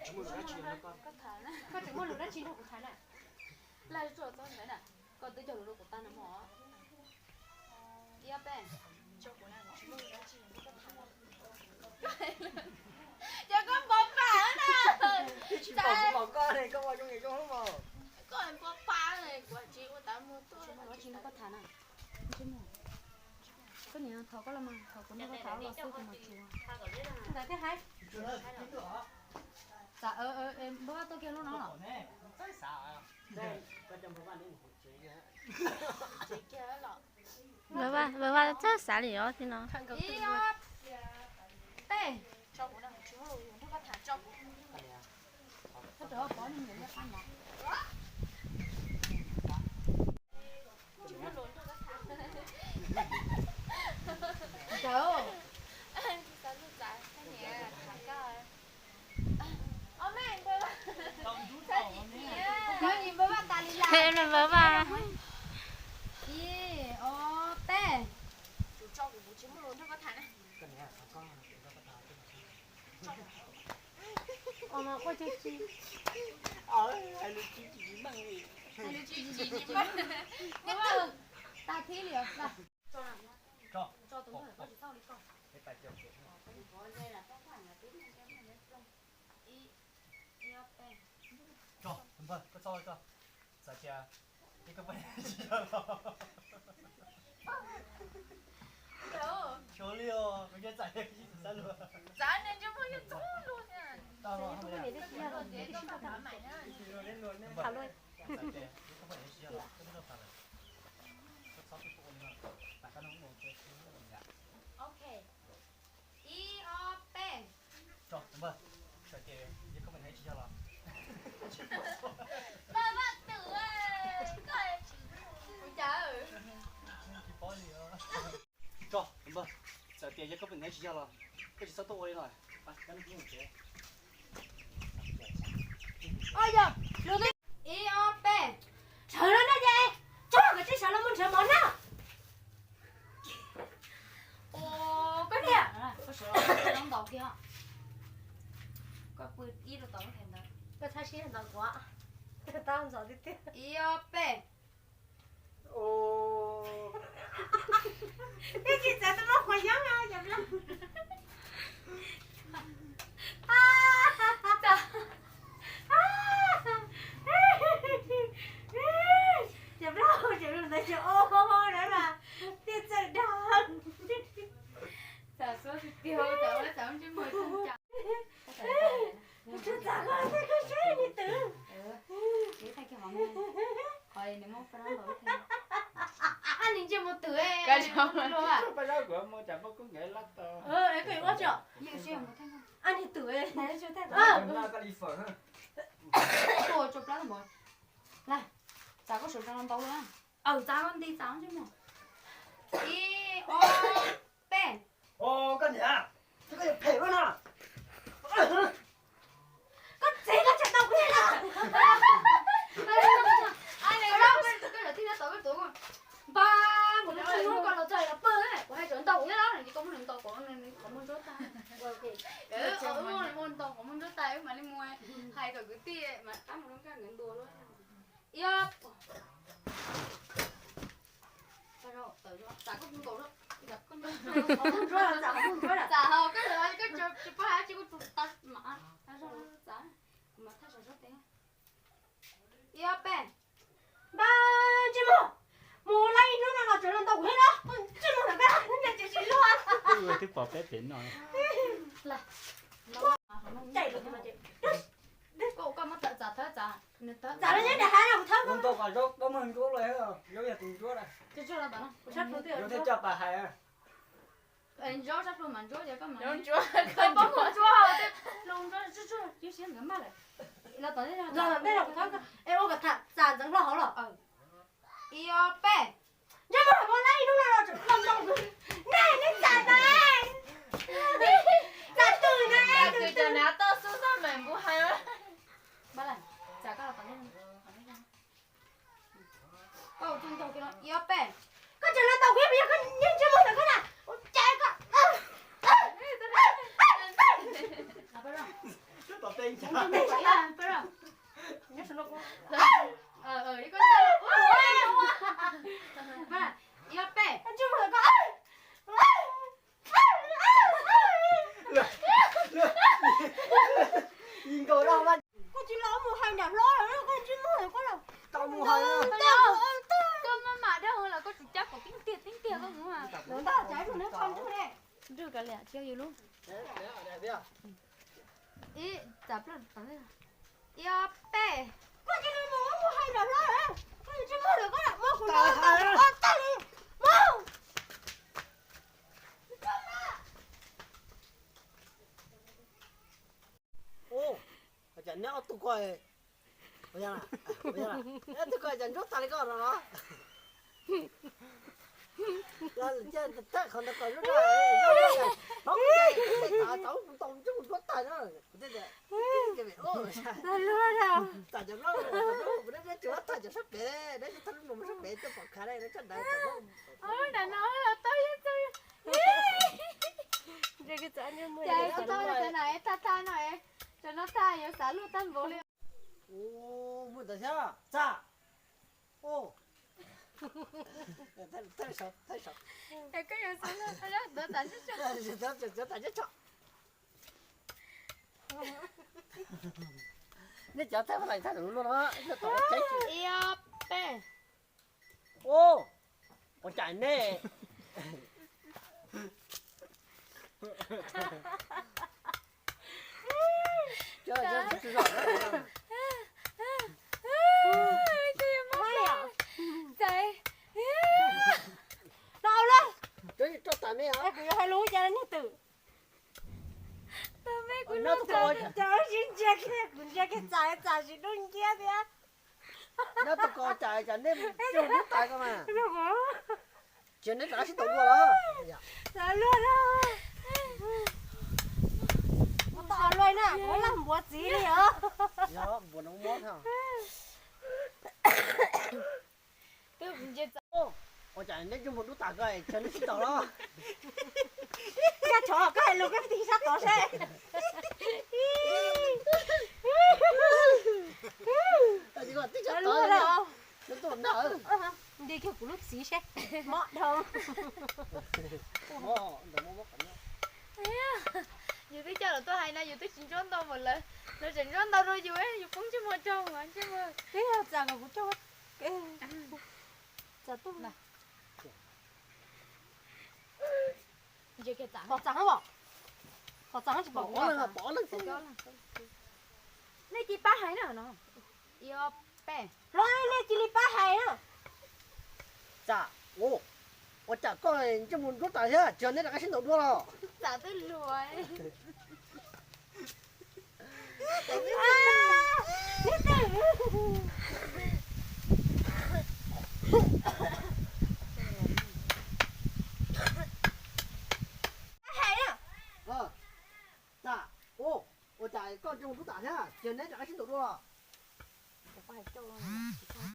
Koj tseem muaj lus dab tsi nrog kuv tham na? Laj tsuag txob ntawd na, koj twb cog lus rau kuv tag no mog. Ib ob peb. Ces koj npau pam na. Tsis pom kuv pom koj ne, koj ua zoo zoo mog. Koj npau pam ne, kuv tsis ua tav muag tuaj. Koj niam, thov koj los mas, thov kuv nrog koj tham los xwb kuv mam tsuav. Ntawd thiaj hais. Npawg Vaj tuaj kiag lub no los? Npawg Vaj, npawg Vaj txawj xav li os thiab no. Ib ob peb. Ib ob peb. Hais lus tsis tsis meej li. Hais lus tsis tsis meej. Tag thib li os. Tso, tso tus npawg, koj tsis txhob li koj. Tso, tus npawg, koj txhob li koj. Txawm tias ib koj poj niam tsis yog los. Xyov li os, kuv nco txam tias kuv tsis xav luag. Txav ne, ntsej muag yeej txhob luag thiab. Txawm tias ib koj poj niam tsis yog los, koj txhob tuaj ua li no. Tam koj no mus ua tsev. Ok. Ib ob peb. Tso, npawg, txawm tias yog koj poj niam tsis yog los. Npawg Vaj Twm, koj tsis, kuv cas tsis paub li os. Tso, npawg, txawm tias yog koj poj niam tsis yog los, koj tsis txhob tuaj ua li no. Ib ob peb. Sawv los no ces, tso kom tsis sawv los mus nrhiav mov na. Ua koj niam, koj sawv los ntaus kiag. Koj pw ib rau tom lub thaiv ntawd. Koj txhob sib ntaus kuv, koj tab ntxov tiag tiag. Ib ob peb. Twb tsis txav tus muaj qhuav yob no, yog Nplog. Ces Nplog, ces Nplog ntawd ces o, o, o, na, tiaj txawm dag. Txav xub tiag, txav, txav ntsej muag. Kuv tsis txav koj, koj seb ni twm. Nws ntsej muag twm. Paj Zaub kuv muaj cas poj koob nkev lab tau. Koj yuav ua tso. Ab, ni twm. Ua tso plab ntawd. Lawm, txav koj sawv tsees los ntaus lawm. Aws, txav koj nti txav ntsej muag. Ib ob peb. Koj niam, koj yuav phem lawm no. Koj txiv, koj tseem ntaus kuv thiab no. Koj yuav tib nab tau koj tus npab mus lub tsev hnub koj los txog los pw, kuv hais tseem ntaus kuv thiab no, ces koj muab nws ntaus kom nws qhov muag ntsuab tag. Muab nws ntaus qhov muag ntsuab tag wb mam li mus hais kom kwv tij mas qab mus lub nkaj nkawd ntua luaj. Ib ob. Txav koj hu nkaus, txav koj hu nkaus, txav ho koj tsis paub hais tsis kuj tus tau mam, txav kuv mam thaij saum sab tes. Ib ob peb. Npawg ntsej muag, mus lawm ib hnub no los tseem los ntaus kuv thiab no, ntsej muag ntawm koj nyob tsev tsis luag. Twb pom peb pem no. Koj muab txav thawb txav, txav los nyob nram hav no kuv thawb koj. Ntau kom zoo koj muag ntsuab los, zoo yog tus ntsuab na. Zoo thiaj coj pas hais. Ntsuab sab plhu mas ntsuab, koj mas ntsuab, koj paub mus ntsuab, tej plhu ntsuab tsuag tsuag, tib si nkawd maj lawm. Los tom ntej los kuv thawb koj, es ua kom txav ntxeev hlo hauv los. Ib ob peb. Ntsej muag, mus lawm ib hnub no los tseem los ntaus kuv. Nej, nej txav ntawd, txav twm ntawd, twm twm. Txav koj los tom ntej. Koj ua txuj ntaug kiag no, ib ob peb. Koj tseem los ntaus kuv, yog koj niag ntsej muag ntawm koj na, ua cas koj. Ib ob peb. Koj tsis los mus hais nram hlob, koj tsis muaj koj los. Tau mus hais. Koj maj mam dag los koj tsis cab kom tib tiag tib tiag koj mus. Nrug kav liam cia yus lub. Ib, txav plaws tom ntej. Ib ob peb. Koj cia li mus, mus hais nram hlob, koj tsis muaj lawm koj lam muab kuv nrog tau tag li. Mus. Ua cas neb ob tug ko, ua cas neb tug ko cas ntsuab tag li koj no los? Thawj qhov ntawd kom zoo, tau ntsuab tag na. Kuv thiaj tias, txam cov nplooj, kuv neb tsuas thaj cov sab pem, neb tsis thaj lub nus sab pem tuaj pom khav li, neb tsuas dav cov nplooj. Dav no los tau yeej txawj. Ces tau cov no es tag tag no es, cov no tag yuav xav luaj tag npaum li. Mus ntawd thiab txam. Es koj yuav xav luaj tag npaum li. Nej cov thaj fab lais thaj lus luaj no, ib ob peb. Ua cas nej Tau lawm. Kuv yuav hais lus cas niag twm. Cas wb sib ntsia kiag, kuv ntsia kiag txam txam tsis dub nciab thiab. Nyob tau ko cas cas nej mus dub tas ko mas. Tsis neb rov qab sib ntaus dua los? Xav luaj na. Ua tau luaj na, kuv laj npuav txiv li os. Yog npuav no mob thiab. Ua cas neb coj mus dub tas ko, tsis neb sib ntaus los? Koj tso koj hais lus koj tig sab tod seb. Nti kiag kuv lub txiv seb, mob dhau. Yus twb coj lawv tuaj hais no yus twb tsis ntsuab ntau npaum lawv, lawv tseem ntsuab ntau rau yus, yus poob ntsej muag rau ntsej muag. Twb yog txam kom kuv coj, txam tuaj. Qhov txam, qhov txam tsis pom kuv. Nej cia li pab hais na no. Ib ob peb. Hlob, nej cia li pab hais na. Txam, ua cas koj ntsej muag ntsuab tas thiab, tsis yog neb rov qab sib ntaus dua los? Txam twb luag. Txam, ua cas koj ntsej muag ntsuab tas thiab, tsis yog neb rov qab sib ntaus dua los?